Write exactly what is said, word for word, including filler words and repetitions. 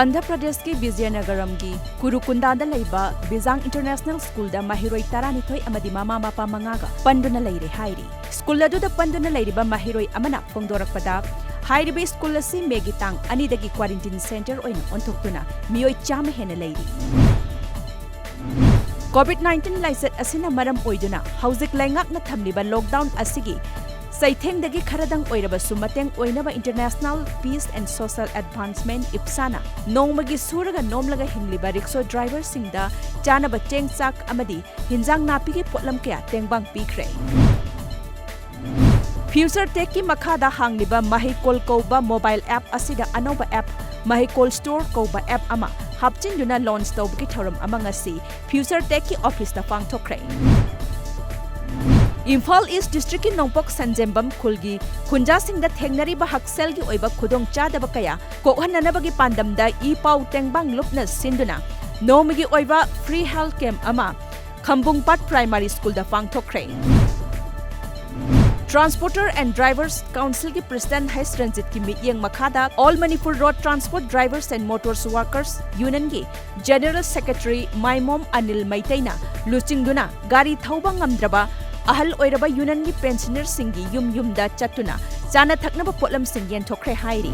ꯑꯟꯙ꯭ꯔ ꯄ꯭ꯔꯗꯦꯁꯀꯤ ꯕꯤꯖꯌꯅꯒꯔꯝꯒꯤ ꯀꯨꯔꯨꯀꯨꯟꯗꯥꯗ ꯂꯩꯕ ꯕꯤꯖꯥꯡ ꯏꯟꯇꯔꯅꯦꯁꯅꯦꯜ ꯁ꯭ꯀꯨꯜꯗ ꯃꯍꯩꯔꯣꯏ ꯇꯔꯥꯅꯤꯊꯣꯏ ꯑꯃꯗꯤ ꯃꯃꯥ ꯃꯄꯥ ꯃꯉꯥꯒ ꯄꯟꯗꯨꯅ ꯂꯩꯔꯦ ꯍꯥꯏꯔꯤ꯫ ꯁ꯭ꯀꯨꯜ ꯑꯗꯨꯗ ꯄꯟꯗꯨꯅ ꯂꯩꯔꯤꯕ ꯃꯍꯩꯔꯣꯏ ꯑꯃꯅ ꯐꯣꯡꯗꯣꯔꯛꯄꯗ, ꯍꯥꯏꯔꯤꯕ ꯁ꯭ꯀꯨꯜ ꯑꯁꯤ ꯃꯦꯒꯤ ꯇꯥꯡ ꯑꯅꯤꯗꯒꯤ ꯀ꯭ꯋꯥꯔꯦꯟꯇꯤꯟ ꯁꯦꯟꯇꯔ ꯑꯣꯏꯅ ꯑꯣꯟꯊꯣꯛꯇꯨꯅ ꯃꯤꯑꯣꯏ ꯆꯥꯝꯃ ꯍꯦꯟꯅ ꯂꯩꯔꯤ꯫ ꯀꯣꯚꯤꯗ ꯅꯥꯏꯟꯇꯤꯟ ꯂꯥꯏꯆꯠ ꯑꯁꯤꯅ ꯃꯔꯝ ꯑꯣꯏꯗꯨꯅ ꯍꯧꯖꯤꯛ ꯂꯩꯉꯥꯛꯅ ꯊꯝꯂꯤꯕ ꯂꯣꯛꯗꯥꯎꯟ ꯑꯁꯤꯒꯤ ꯆꯩꯊꯦꯡꯗꯒꯤ ꯈꯔꯗꯪ ꯑꯣꯏꯔꯕꯁꯨ ꯃꯇꯦꯡ ꯑꯣꯏꯅꯕ International Peace and Social Advancement, IPSAꯅ ꯅꯣꯡꯃꯒꯤ ꯁꯨꯔꯒ ꯅꯣꯝꯂꯒ ꯍꯤꯡꯂꯤꯕ ꯔꯤꯛꯁꯣ ꯗ꯭ꯔꯥꯏꯚꯔꯁꯤꯡꯗ ꯆꯥꯅꯕ ꯆꯦꯡ ꯆꯥꯛ ꯑꯃꯗꯤ ꯍꯤꯟꯖꯥꯡ ꯅꯥꯄꯤꯒꯤ ꯄꯣꯠꯂꯝ ꯀꯌꯥ ꯇꯦꯡꯕꯥꯡ ꯄꯤꯈ꯭ꯔꯦ꯫ ꯐ꯭ꯌꯨꯆꯔ ꯇꯦꯛꯀꯤ ꯃꯈꯥꯗ ꯍꯥꯡꯂꯤꯕ ꯃꯍꯩꯀꯣꯜ ꯀꯧꯕ ꯃꯣꯕꯥꯏꯜ ꯑꯦꯞ ꯑꯁꯤꯗ ꯑꯅꯧꯕ ꯑꯦꯞ ꯃꯍꯩꯀꯣꯜ ꯁ꯭ꯇꯣꯔ ꯀꯧꯕ ꯑꯦꯞ ꯑꯃ ꯍꯥꯞꯆꯤꯟꯗꯨꯅ ꯂꯣꯟꯆ ꯇꯧꯕꯒꯤ ꯊꯧꯔꯝ ꯑꯃ ꯉꯁꯤ ꯐ꯭ꯌꯨꯆꯔ ꯇꯦꯛꯀꯤ ꯑꯣꯐꯤꯁꯇ ꯄꯥꯡꯊꯣꯛꯈ꯭ꯔꯦ꯫ ꯏꯝꯐꯥꯜ ꯏꯁ ꯗꯤꯁꯇ꯭ꯔꯤꯛꯀꯤ ꯅꯣꯡꯄꯣꯛ ꯁꯟꯖꯦꯝꯕꯝ ꯈꯨꯜꯒꯤ ꯈꯨꯟꯖꯥꯁꯤꯡꯗ ꯊꯦꯡꯅꯔꯤꯕ ꯍꯛꯁꯦꯜꯒꯤ ꯑꯣꯏꯕ ꯈꯨꯗꯣꯡꯆꯥꯗꯕ ꯀꯌꯥ ꯀꯣꯛꯍꯟꯅꯅꯕꯒꯤ ꯄꯥꯟꯗꯝꯗ ꯏ ꯄꯥꯎ ꯇꯦꯡꯕꯥꯡ ꯂꯨꯞꯅ ꯁꯤꯟꯗꯨꯅ ꯅꯣꯡꯃꯒꯤ ꯑꯣꯏꯕ ꯐ꯭ꯔꯤ ꯍꯦꯜꯊ ꯀꯦꯝꯞ ꯑꯃ ꯈꯝꯕꯨꯡꯄꯥꯠ ꯄ꯭ꯔꯥꯏꯃꯥꯔꯤ ꯁ꯭ꯀꯨꯜꯗ ꯄꯥꯡꯊꯣꯛꯈ꯭ꯔꯦ꯫ Transporter and Drivers Councilꯒꯤ President H Ranjitꯀꯤ ꯃꯤꯠꯌꯦꯡ ꯃꯈꯥꯗ All Manipur Road Transport Drivers and Motors Workers Unionꯒꯤ General Secretary ꯃꯥꯏꯃꯣꯝ Anil ꯃꯩꯇꯩꯅ ꯂꯨꯆꯤꯡꯗꯨꯅ ꯒꯥꯔꯤ ꯊꯧꯕ ꯉꯝꯗ꯭ꯔꯕ ꯑꯍꯜ ꯑꯣꯏꯔꯕ unionꯒꯤ pensionerꯁꯤꯡꯒꯤ ꯌꯨꯝ ꯌꯨꯝꯗ ꯆꯠꯇꯨꯅ ꯆꯥꯅ ꯊꯛꯅꯕ ꯄꯣꯠꯂꯝꯁꯤꯡ ꯌꯦꯟꯊꯣꯛꯈ꯭ꯔꯦ ꯍꯥꯏꯔꯤ꯫